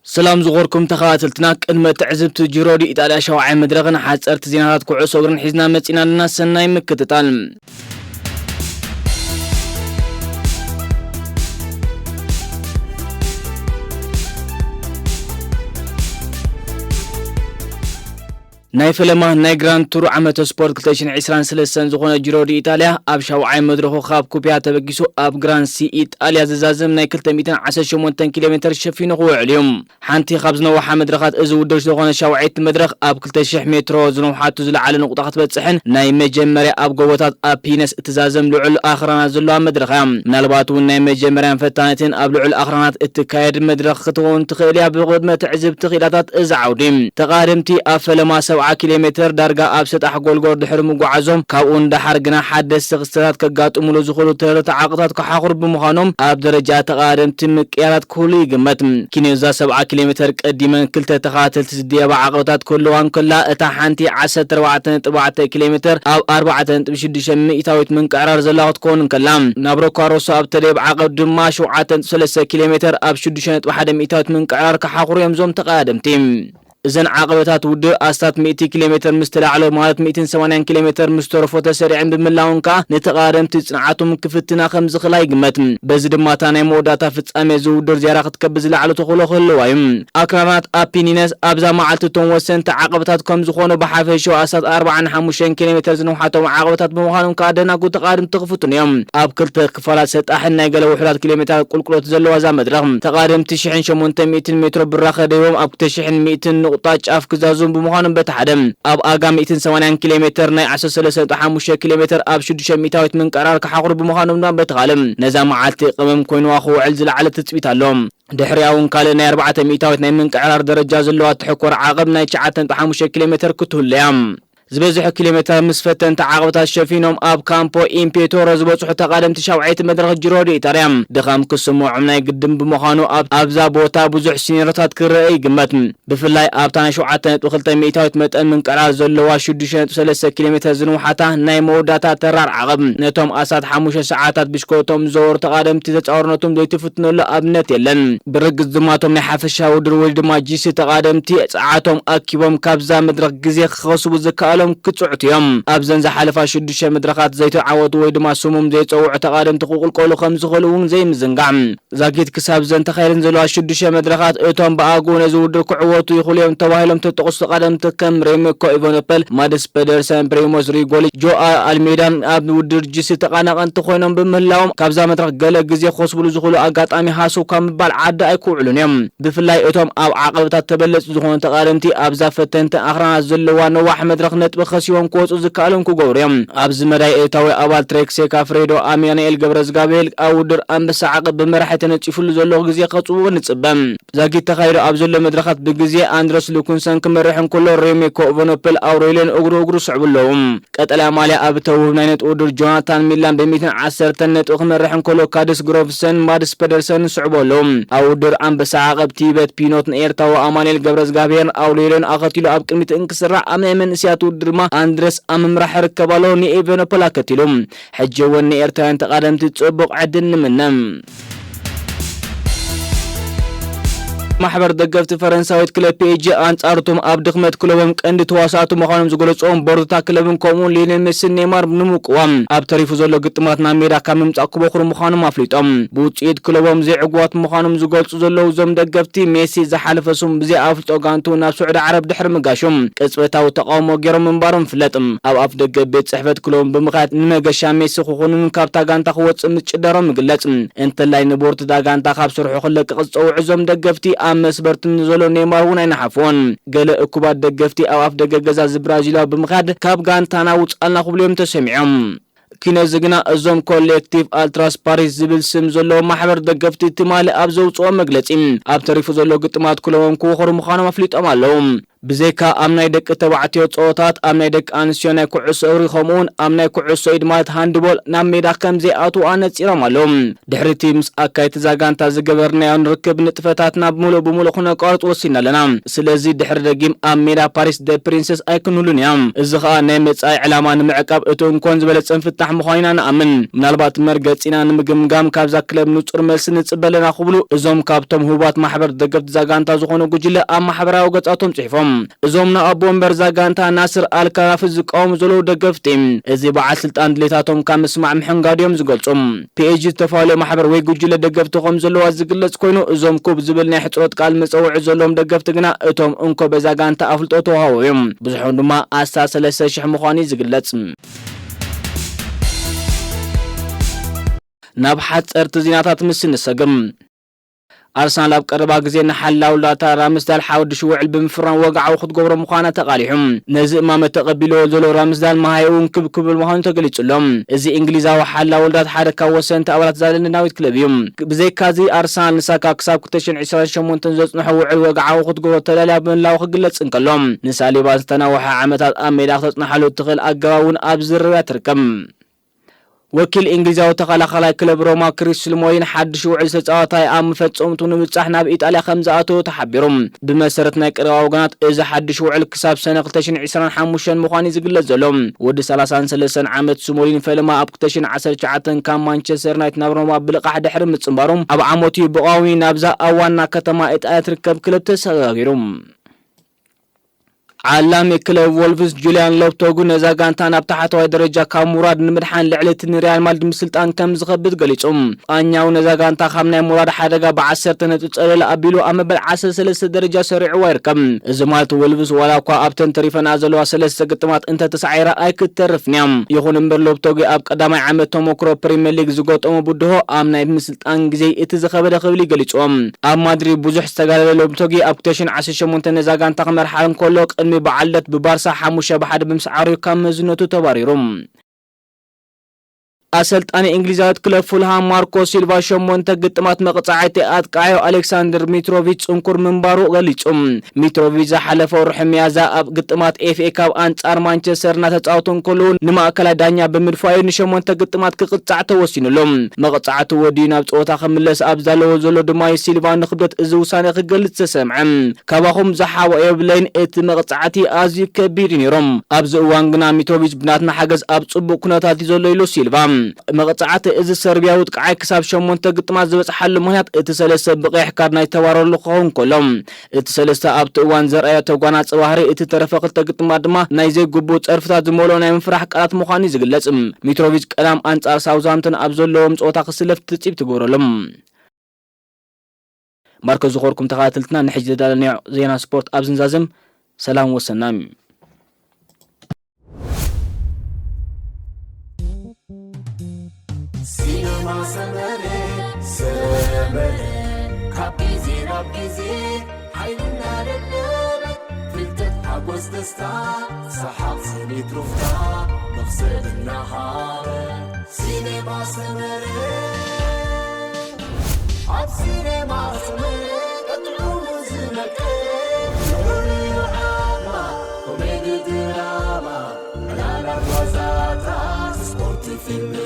ሰላም ዝኸበርኩም ተኸታተልትና፣ ቅድመ ትዕዝብቲ ጂሮ ዲ ኢጣልያ ሻውዓይ መድረኽን ሓጸርቲ ዜናታት ኩዕሶ እግርን ሒዝና መጺና ኣለና። ሰናይ ምክትታል። ናይ ፈለማ ናይ ግራንድ ቱር ዓመተ ስፖርት ክልተ ሽሕን ዕስራን ሰለስተን ዝኾነ ጂሮ ዲ ኢጣልያ ኣብ ሻውዓይ መድረኹ ካብ ኩፒያ ተበጊሱ ኣብ ግራንድ ሲ ኢጣልያ ዝዛዘም ናይ ክልተ ሚእትን ዓሰርተ ሸሞንተን ኪሎ ሜትር ሸፊኑ ክውዕል እዩ። ሓንቲ ካብ ዝነውሓ መድረኻት እዚ ውድድር ዝኾነ ሻውዓይቲ መድረኽ ኣብ ክልተ ሽሕ ሜትሮ ዝነውሓቱ ዝለዓለ ነቑጣ ክትበጽሕን ናይ መጀመርያ ኣብ ጎቦታት ኣፒነስ እትዛዘም ልዑል ኣኽራናት ዘለዋ መድረኽ እያ። ምናልባት እውን ናይ መጀመርያን ፈታኒትን ኣብ ልዑል ኣኽራናት እትካየድ መድረኽ ክትኸውን ትኽእል እያ። ብቕድመ ትዕዝብቲ ክኢላታት እዚ ዓውዲ ተቓደምቲ ኣብ ፈለማ ሰብዓ ኪሎ ሜትር ዳርጋ ኣብ ሰጣሕ ጎልጎል ድሕሪ ምጉዓዞም ካብኡ ንደሓር ግና ሓደስቲ ክስተታት ከጋጥሙሉ ዝኽእሉ ተረርቲ ዓቕታት ክሓኽሩ ብምዃኖም ኣብ ደረጃ ተቓደምቲ ምቅያራት ክህሉ ይግመት። ኪኖዛ ሰብዓ ኪሎ ሜትር ቀዲመን ክልተ ተኸታተልቲ ዝድየባ ዓቕብታት ክህልዋ እንከላ፣ እታ ሓንቲ ዓሰርተ ኣርባዕተ ነጥቢ ኣርባዕተ ኪሎ ሜትር ኣብ ኣርባዕተ ነጥቢ ሽዱሽተ ሚእታዊት ምንቅዕራር ዘለዋ ክትከውን እንከላ፣ ናብሮ ካሮሶ ኣብ ተደየብ ዓቐብ ድማ ሸውዓተ ነጥቢ ሰለስተ ኪሎ ሜትር ኣብ ሽዱሽተ ነጥቢ ሓደ ሚእታዊት ምንቅዕራር ክሓኽሩ እዮም እዞም ተቐዳደምቲ። እዘን ዓቐበታት ውድብ ኣስታት ሚእቲ ኪሎ ሜትር ምስ ተላዕሎ፣ ማለት ሚእትን ሰማንያን ኪሎ ሜትር ምስ ተረፎ ተሰሪዐን ብምህላወን ከኣ፣ ንተቐዳደምቲ ጽንዓቶም ክፍትና ከም ዝኽእላ ይግመት። በዚ ድማ እታ ናይ መወዳእታ ፍጻሜ እዚ ውድድር ዝያዳ ክትከብድ ዝለዓለ ተኽእሎ ክህልዋ እዩ። ኣክራናት ኣፒኒነስ ኣብዛ መዓልቲ እቶም ወሰንቲ ዓቐበታት ከም ዝኾኑ ብሓፈሻኡ ኣስታት ኣርባዓን ሓሙሽተን ኪሎ ሜትር ዝነውሓቶም ዓቐበታት ብምዃኖም ከኣ ደናጉ ተቐዳደምቲ ክፍትኑ እዮም። ኣብ ክልተ ክፋላት ሰጣሕን ናይ ገለ ውሑዳት ኪሎ ሜትራት ቁልቁለት ዘለዋ እዛ መድረኽ፣ ተቐዳደምቲ ሽሕን ሸሞንተ ሚእትን ሜትሮ ብራኸ ደይቦም ኣብ ክልተ ሽሕን ሚእትን ንቑጣ ጫፍ ክዛዝሙ ብምዃኖም፣ በቲ ሓደ ኣብ ኣጋ ሚእትን ሰማንያን ኪሎ ሜትር ናይ ዓሰርተ ሰለስተ ነጥቢ ሓሙሽተ ኪሎ ሜትር ኣብ ሽዱሽተ ሚእታዊት ምንቅዕራር ክሓኽሩ ብምዃኖም ድማ፣ በቲ ካልእ ነዛ መዓልቲ ቅመም ኮይንዋ ክውዕል ዝለዓለ ትጽቢት ኣሎ። ድሕሪኣ እውን ካልእ ናይ ኣርባዕተ ሚእታዊት ናይ ምንቅዕራር ደረጃ ዘለዋ ትሕኮር ዓቐብ ናይ ትሽዓተ ነጥቢ ሓሙሽተ ኪሎ ሜትር ክትህሉ እያ። ዝበዝሑ ኪሎ ሜትራት ምስ ፈተንቲ ዓቐብታት ሸፊኖም ኣብ ካምፖ ኢምፔቶሮ ዝበጽሑ ተቓደምቲ ሻውዓይቲ መድረኽ ጂሮ ዲ ኢጣልያ ድኻም ክስምዖም ናይ ግድን ብምዃኑ፣ ኣብ-፣ ኣብዛ ቦታ ብዙሕ ሲኒሮታት ክረአ ይግመት። ብፍላይ ኣብታ ናይ ሸውዓተ ነጥቢ ክልተ ሚእታዊት መጠን ምንቅዕራር ዘለዋ ሽዱሽተ ነጥቢ ሰለስተ ኪሎ ሜትር ዝንውሓታ ናይ መወዳእታ ተራር ዓቐብ፣ ነቶም ኣስታት ሓሙሽተ ሰዓታት ብሽኮቶም ዝዘወሩ ተቓደምቲ ተጻዋርነቶም ዘይትፍትነሉ ኣብነት የለን። ብርግጽ ድማ እቶም ናይ ሓፈሻ ውድድር ወይ ድማ ጂ ሲ ተቓደምቲ ጸዓቶም ኣኪቦም ካብዛ መድረኽ ግዜ ክኸስቡ ዝከኣሎም ክጽዕቱ እዮም። ኣብዘን ዝሓለፋ ሽዱሽተ መድረኻት ዘይተዓወቱ ወይ ድማ ስሞም ዘይጸውዑ ተቓደምቲ ክቕልቀሉ ከም ዝኽእሉ እውን ዘይምዝንጋዕ። ዛጊት ክሳብ ዘን ተኻይደን ዘለዋ ሽዱሽተ መድረኻት፣ እቶም ብኣግኡ ነዚ ውድድር ክዕወቱ ይኽእሉ እዮም ተባሂሎም ተጠቕሱ ተቓደምቲ ከም ሬሜኮ ኢቫኖፐል፣ ማድስ ፔደርሰን፣ ፕሪሞስ ሪጎሊ፣ ጆኣ ኣልሜዳን ኣብ ውድድር ጂ ሲ ተቓናቐንቲ ኮይኖም ብምህላዎም፣ ካብዛ መድረኽ ገለ ግዜ ክኸስብሉ ዝኽእሉ ኣጋጣሚ ሃሰው ካብ ምባል ዓዲ ኣይክውዕሉን እዮም። ብፍላይ እቶም ኣብ ዓቐብታት ተበለጽቲ ዝኾኑ ተቓደምቲ፣ ኣብዛ ፈተንቲ ኣኽራናት ዘለዋ ነዋሕ መድረኽ ነጥቢ ከሲቦም ክወጹ ዝከኣሎም ክገብሩ እዮም። ኣብዚ መዳይ ኤርትራዊ ኣባል ትሬክ ሴካ ፍሬዶ፣ ኣማኑኤል ገብረዝጋብኤል ኣብ ውድድር ኣንበሳ ዓቐብ ብመራሒ ተነጺፉሉ ዘሎ ግዜ ከጽብቑ ንጽበ። ዛጊት ተኻይዱ ኣብ ዘሎ መድረኻት ብግዜ ኣንድረስ ሉኩንሰን ክመርሕ እንከሎ፣ ሬሜኮ ኢቫኖፐል ኣውሬልዮን እግሩ እግሩ ስዕቡ ኣለዉ። ቀጠልያ ማልያ ኣብ እተውህብ ናይ ነጥቢ ውድድር ጆናታን ሚላን ብሚእትን ዓሰርተን ነጥቢ ክመርሕ እንከሎ፣ ካድስ ግሮፍሰን ማድስ ፐደርሰን ስዕቡ ኣለዉ። ኣብ ውድድር ኣንበሳ ዓቐብ ቲበት ፒኖት ንኤርትራዊ ኣማኑኤል ገብረዝጋብሄርን ኣውሬልዮን ኣኸቲሉ ኣብ ቅድሚት እንክስራዕ፣ ኣብ ናይ መንእስያት ውድድር ድማ ኣንድረስ ኣብ ምምራሕ ይርከብ ኣሎ፣ ንኢቫኖፐል ኣከቲሉ። ሕጂ እውን ንኤርትራውያን ተቓደምቲ ጽቡቕ ዕድል ንምነ። ማሕበር ደገፍቲ ፈረንሳዊት ክለብ ፒ ኤስ ጂ ኣንጻር እቶም ኣብ ድኽመት ክለቦም ቀንዲ ተዋሳእቲ ምዃኖም ዝገለጽዎም ቦርድታ ክለብን ከምኡውን ሊዮኔል ሜስን ኔይማር ንምቅዋም ኣብ ተሪፉ ዘሎ ግጥማት ናብ ሜዳ ካብ ምምጻእ ክቦኽሩ ምዃኖም ኣፍሊጦም። ብውጽኢት ክለቦም ዘይዕጉባት ምዃኖም ዝገልጹ ዘለዉ እዞም ደገፍቲ፣ ሜሲ ዝሓለፈ ሰሙን ብዘይ ኣፍልጦ ጋንትኡ ናብ ስዑዲ ዓረብ ድሕሪ ምጋሹ ቅጽበታዊ ተቓውሞ ገይሮም ምንባሮም ይፍለጥ። ኣብ ኣፍ ደገ ቤት ጽሕፈት ክለቦም ብምኻድ ንመገሻ ሜሲ ክኹንን ካብታ ጋንታ ክወጽእ ምጭዳሮም ይግለጽ። እንተላይ ንቦርትታ ጋንታ ካብ ስርሑ ክለቅቕ ዝጸውዑ እዞም ደገፍቲ፣ ኣብ መስመር ትምኒ ዘሎ ኔይማር እውን ኣይነሓፍዎን። ገለ እኩባት ደገፍቲ ኣብ ኣፍ ደገ ገዛ እዚ ብራዚላዊ ብምኻድ፣ "ካብ ጋንታና ውጽኣልና" ክብሉ እዮም ተሰሚዖም። ኪነዚ ግና እዞም ኮሌክቲቭ ኣልትራስ ፓሪስ ዝብል ስም ዘለዎም ማሕበር ደገፍቲ ትማሊ ኣብ ዘውጽኦ መግለጺ፣ ኣብ ተሪፉ ዘሎ ግጥማት ክለቦም ክወኽሩ ምዃኖም ኣፍሊጦም ኣለዉ። ብዘይካ ኣብ ናይ ደቂ ተባዕትዮ ጸወታት፣ ኣብ ናይ ደቂ ኣንስትዮ ናይ ኩዕሶ እግሪ፣ ከምኡውን ኣብ ናይ ኩዕሶ ኢድ ማለት ሃንድቦል ናብ ሜዳ ከም ዘይኣትዉ ኣነጺሮም ኣለዉ። ድሕሪ እቲ ምስ ኣካየድቲ እዛ ጋንታ ዝገበርናዮ ርክብ፣ ንጥፈታትና ብምሉእ ብምሉእ ክነቋርጽ ወሲና ኣለና። ስለዚ ድሕሪ ደጊም ኣብ ሜዳ ፓሪስ ደ ፕሪንሰስ ኣይክንህሉን ኢና። እዚ ኸኣ ናይ መጻኢ ዕላማ ንምዕቃብ እቲ እንኮን ዝበለጸን ፍታሕ ምዃኑ ኢና ንኣምን። ምናልባት መርገጺና ንምግምጋም ካብዛ ክለብ ንጹር መልሲ ንጽበ ኣለና ክብሉ እዞም ካብቶም ህቡባት ማሕበር ደገፍቲ እዛ ጋንታ ዝኾኑ ጉጅለ ኣብ ማሕበራዊ ገጻቶም ጽሒፎም። እዞም ንኣቦ ወንበር እዛ ጋንታ ናስር ኣልካራፊ ዝቃወሙ ዘለዉ ደገፍቲ፣ እዚ በዓል ስልጣን ድሌታቶም ካብ ምስማዕ ምሕንጋድ እዮም ዝገልጹ። ፒኤስጂ ዝተፈላለዩ ማሕበር ወይ ጉጅለ ደገፍቲ ከም ዘለዋ ዝግለጽ ኮይኑ፣ እዞም ኩብ ዝብል ናይ ሕጽሮት ቃል መጸውዒ ዘለዎም ደገፍቲ ግና እቶም እንኮ በዛ ጋንታ ኣፍልጦ ተዋህቦም እዮም። ብዙሖም ድማ ኣስታት ሰለስተ ሽሕ ምዃኑ እዩ ዝግለጽ። ናብ ሓጸርቲ ዜናታት ምስ ንሰግም፣ ኣርሰናል ኣብ ቀረባ ግዜ ንሓላው ላታ ራምስዳል ሓድሽ ውዕል ብምፍራም ወግዓዊ ክትገብሮ ምዃና ተቓሊሑ። ነዚ እማመ ተቐቢልዎ ዘሎ ራምስዳል መሃይኡ እውን ክብ ክብል ምዃኑ ተገሊጹ ኣሎ። እዚ እንግሊዛዊ ሓላው ላታ ሓደ ካብ ወሰንቲ ኣባላት እዛ ለንደናዊት ክለብ እዩ። ብዘይካዚ ኣርሰናል ንሳካ ክሳብ ክልተ ሽሕን ዕስራን ሸሞንተን ዘጽንሖ ውዕል ወግዓዊ ክትገብሮ ተዳልያ ምህላዋ ክግለጽ እንከሎ፣ ንሳሊባ ዝተናውሐ ዓመታት ኣብ ሜዳ ክተጽንሓሉ እትኽእል ኣገባብ እውን ኣብ ዝርርብያ ትርከብ። ወኪል እንግሊዛዊ ተኸላኻላይ ክለብ ሮማ ክሪስ ስሞሊን ሓድሽ ውዕል ተጻዋታይ ኣብ መፈጸምቱ ንምብጻሕ ናብ ኢጣልያ ከም ዝኣተወ ተሓቢሩ። ብመሰረት ናይ ቀረባ ወገናት እዚ ሓድሽ ውዕል ክሳብ ሰነ ክልተ ሽሕን ዕስራን ሓሙሽተን ምዃኑ እዩ ዝግለጽ ዘሎ። ወዲ ሰላሳን ሰለስተን ዓመት ስሞሊን ፈለማ ኣብ ክልተ ሽሕን ዓሰርተ ትሽዓተን ካብ ማንቸስተር ዩናይትድ ናብ ሮማ ብልቓሕ ድሕሪ ምጽንባሩ ኣብ ዓመቱ ብቋሚ ናብዛ ኣብ ዋና ከተማ ኢጣልያ ትርከብ ክለብ ተሰጋጊሩ። ዓላሚ ክለብ ወልቭስ ጁልያን ሎፕቶጉ ነዛ ጋንታ ናብ ታሕተዋይ ደረጃ ካብ ምውራድ ንምድሓን ልዕሊ እቲ ንሪያል ማድሪድ ምስልጣን ከም ዝኸብድ ገሊጹ። ስጳኛዊ ነዛ ጋንታ ካብ ናይ ምውራድ ሓደጋ ብዓሰርተ ነጥቢ ጸለል ኣቢሉ ኣብ መበል ዓሰርተ ሰለስተ ደረጃ ሰሪዕዋ ይርከብ። እዚ ማለት ወልቭስ ዋላ እኳ ኣብተን ተሪፈና ዘለዋ ሰለስተ ግጥማት እንተተሳዒራ ኣይክተርፍን እያ። ይኹን እምበር ሎፕቶጊ ኣብ ቀዳማይ ዓመት ተሞክሮ ፕሪምየር ሊግ ዝገጠሞ ብድሆ ኣብ ናይ ምስልጣን ግዜ እቲ ዝኸበደ ክብል እዩ ገሊጽዎ። ኣብ ማድሪድ ብዙሕ ዝተጋደለ ሎፕቶጊ ኣብ ክልተ ሽሕን ዓሰርተ ሸሞንተን ነዛ ጋንታ ክመርሓ እንከሎ ቅድሚ በዓል ልደት ብባርሳ ሓሙሽተ ብሓደ ብምስዓሩ እዩ ካብ መዝነቱ ተባሪሩ። ኣሰልጣኒ እንግሊዛዊት ክለብ ፉልሃም ማርኮ ሲልቫ ሸሞንተ ግጥማት መቕጻዕቲ ኣጥቃዓዮ ኣሌክሳንደር ሚትሮቪች ጽንኩር ምንባሩ ገሊጹ። ሚትሮቪች ዝሓለፈ ወርሒ ሚያዝያ ኣብ ግጥማት ኤፍኤ ካፕ ኣንጻር ማንቸስተር እናተጻወቱ እንከለዉ ንማእከላይ ዳኛ ብምድፋዩ ንሸሞንተ ግጥማት ክቕጻዕ ተወሲኑሉ። መቕጻዕቲ ወዲኡ ናብ ጸወታ ክምለስ ኣብ ዝዳለዎ ዘሎ ድማ እዩ ሲልቫ ንኽብደት እዚ ውሳነ ክገልጽ ዝተሰምዐ። ካባኹም ዝሓብኦ የብለይን፣ እቲ መቕጻዕቲ ኣዝዩ ከቢድ እዩ ነይሩ። ኣብዚ እዋን ግና ሚትሮቪች ብናትና ሓገዝ ኣብ ጽቡቕ ኩነታት እዩ ዘሎ ኢሉ ሲልቫ። መቕጻዕቲ እዚ ሰርቢያዊ ኣጥቃዓይ ክሳብ ሸሞንተ ግጥማት ዝበጽሓሉ ምኽንያት እቲ ሰለስተ ብቐይሕ ካርድ ናይ ተባረረሉ ክኸውን ከሎ፣ እቲ ሰለስተ ኣብቲ እዋን ዘርኣዮ ተጓናጸ ባህሪ፣ እቲ ተረፈ ክልተ ግጥማት ድማ ናይ ዘይግቡእ ጸርፍታት ዝመልኦ ናይ ምፍራሕ ቃላት ምዃኑ እዩ ዝግለጽ። ሚትሮቪች ቀዳም ኣንጻር ሳውዝሃምፕተን ኣብ ዘለዎም ጸወታ ክስለፍ ትጽቢት ትገብረሎም። ማርኮ ዝኾርኩም ተኸታተልትና ንሕጂ ዘዳለናዮ ዜና ስፖርት ኣብ ዝንዛዝም ሰላም ወሰናም። ሲነማ ሰመረ፣ ሰመረ፣ ካብ ግዜ ናብ ግዜ ሓይልና ደለበ፣ ፍልጠት፣ ሓጎስ፣ ደስታ፣ ሰሓቕ፣ ስኒት፣ ሩፍታ፣ መኽሰብ እናሃበ። ሲነማ ሰመረ፣ ኣብ ሲነማ ሰመረ፣ ቀጥዑ ዝነቀ፣ ፍሉይ ዓማ፣ ኮሜዲ፣ ድራማ፣ ዕላላት፣ ዋዛታት፣ ስፖርት፣ ፊልም፣